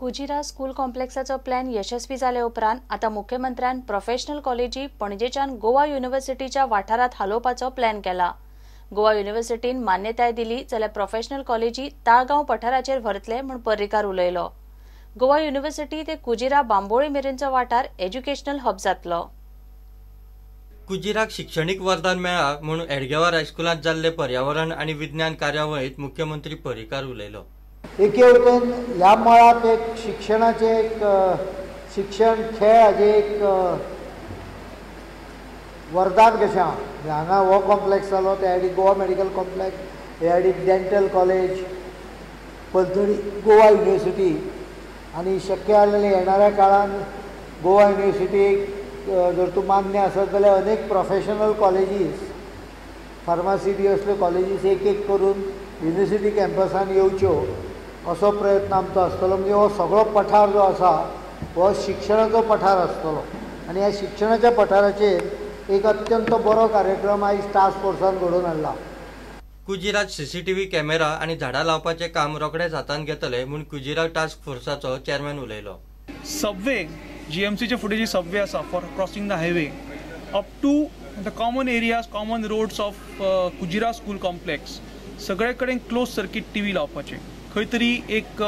Kujira school कॉम्प्लेक्साचो plan यशस्वी जाले उपरांत आतां मुख्यमंत्र्यान प्रोफेशनल कॉलेजी पणजेच्यान गोवा युनिव्हर्सिटीच्या वाठारांत हालोवपाचो प्लॅन केला. गोवा युनिव्हर्सिटीन मान्यताय दिली जाल्यार प्रोफेशनल कॉलेजी ताळगांव पठाराचेर व्हरतले म्हूण पर्रीकार उलयलो. गोवा युनिव्हर्सिटी ते कुजिरा बांबोळी मेरेनचो वाठार एज्युकेशनल हब जातलो. कुजिराक शिक्षणीक वरदान मेळ्ळा म्हूण एडगेवार हायस्कुलांत जाल्ले पर्यावरण आनी विज्ञान कार्यावळींत मुख्यमंत्री पर्रीकार उलयलो. एके वटेन ह्या मळाक एक शिक्षणाचें एक शिक्षण खेळ हाजें एक वरदान कशें आहा. हांगा हो कॉम्प्लेक्स जालो, त्या सायडीक गोवा मेडिकल कॉम्प्लेक्स, ह्या सायडीक डेंटल कॉलेज, पलतडी गोवा युनिव्हर्सिटी आनी शक्य आसलें येणाऱ्या काळान गोवा युनिव्हर्सिटीक जर तूं मान्य आसत जाल्यार अनेक प्रोफेशनल कॉलेजीस, फार्मासी बी असल्यो कॉलेजीस एक एक करून युनिव्हर्सिटी कॅम्पसान येवच्यो असो प्रयत्न आमचो आसतलो. म्हणजे हो सगळो पठार जो आसा हो शिक्षणाचो पठार आसतलो आनी ह्या शिक्षणाच्या पठाराचेर एक अत्यंत बरो कार्यक्रम आयज टास्क फोर्सान घडोवन हाडला. कुजिरात सीसीटीव्ही कॅमेरा आनी झाडां लावपाचें काम रोखडेच हातांत घेतले म्हूण कुजिरा टास्क फोर्साचो चेअरमॅन उलयलो. सबवे जीएमसीच्या फुडें जी सबवे आसा for crossing the highway up to the common areas, common roads of Kujira school complex सगळे कडेन क्लोज सर्कीट टीव्ही लावपाचे. खंय तरी एक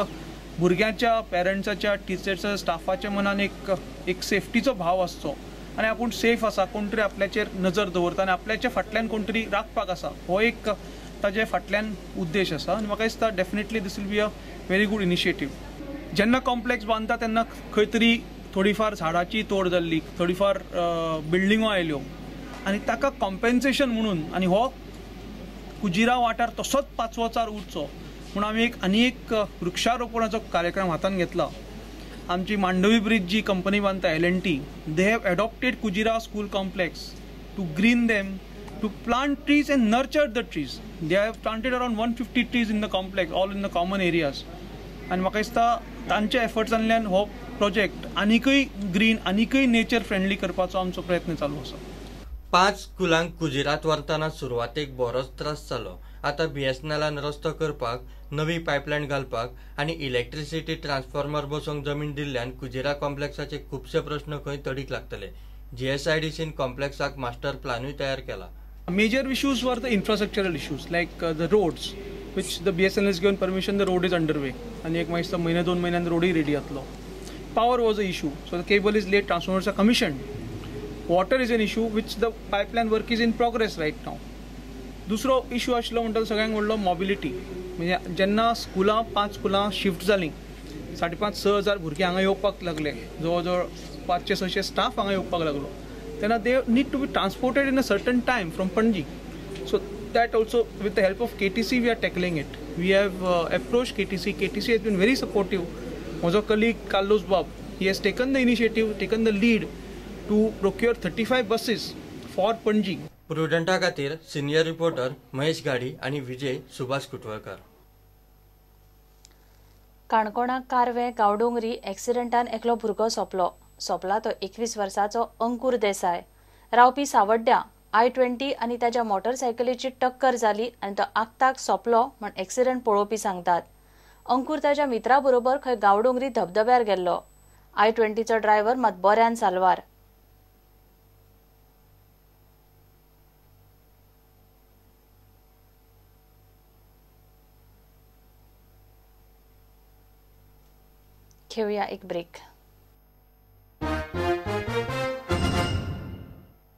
भुरग्यांच्या, पेरंट्साच्या, टिचर्साच्या, स्टाफाच्या मनान एक एक सेफ्टीचो भाव आसचो आनी आपूण सेफ आसा, कोण तरी आपल्याचेर नजर दवरता आनी आपल्याच्या फाटल्यान कोण तरी राखपाक आसा, हो एक ताजे फाटल्यान उद्देश आसा. आनी म्हाका दिसता definitely this will be a very good initiative. जेन्ना कॉम्प्लेक्स बांदता तेन्ना खंय तरी थोडीफार झाडाची तोड जाल्ली, थोडीफार बिल्डिंगो आयल्यो आनी ताका कॉम्पेन्सेशन म्हणून आनी हो कुजिरा वाठार तसोच पाचवोचार उरचो म्हूण आमी एक आनी एक वृक्षारोपणाचो कार्यक्रम हातान घेतला. आमची मांडवी ब्रिज जी कंपनी बांदता L&T, they have adopted Kujira school complex to green them, to plant trees and nurture the trees. They have planted around 150 trees in the complex, all in the common areas. आनी म्हाका दिसता तांच्या एफर्ट्सांतल्यान हो project आनीकय green, आनीकय nature friendly करपाचो आमचो प्रयत्न चालू आसा. 5 स्कुलांक कुजिरात व्हरतना सुरवातेक बरोच त्रास जालो. आतां बीएसएनएलान रस्तो करपाक, नवी पायपलायन घालपाक आनी इलेक्ट्रिसिटी ट्रान्सफॉर्मर बसोवंक जमीन दिल्ल्यान कुजिरा कॉम्प्लेक्साचे खुबशे प्रश्न खंय तडीक लागतले. जीएसआयडीसीन कॉम्प्लेक्साक मास्टर प्लानूय तयार केला. Major issues were the infrastructural issues like the roads, which the BSNL has given permission, the road is underway आनी एक मागीर म्हयने 2 म्हयन्यान रोडूय रेडी जातलो. Power was a issue, so the cable is laid, transformers are commissioned. Water is an issue which the pipeline work is in progress right now. दुसरो issue आशिल्लो म्हणटा तो सगळ्यांत व्हडलो मोबिलिटी. म्हणजे जेन्ना स्कुलां 5 स्कुलां शिफ्ट जालीं, 5,500-6 हजार भुरगीं हांगा येवपाक लागले, जवळ जवळ 500-600 स्टाफ हांगा येवपाक लागलो, तेन्ना they need to be transported in a certain time from Panaji. So that also with the help of KTC we are tackling it. We have approach KTC, KTC has been very supportive. म्हजो colleague Carlos बाब, he has taken the initiative, taken the lead to procure 35 buses for Panaji. प्रुडंटा खातीर senior reporter Mahesh गाडी आनी विजय सुभाष कुटवळकर. काणकोणा कारवे गांवडोंगरी एक्सिडेंटान एकलो भुरगो सोंपलो. सोंपला तो 21 वर्साचो अंकुर देसाय, रावपी सावड्ड्या. I-20 आनी ताच्या मोटरसायकलीची टक्कर जाली आनी तो आक्ताक सोंपलो म्हण एक्सिडेंट पळोवपी सांगतात. अंकुर ताच्या मित्रा बरोबर खंय गांवडोंगरी धबधब्यार गेल्लो. I-20चो ड्रायव्हर मात बऱ्यान साल्वार. घेऊया एक ब्रेक.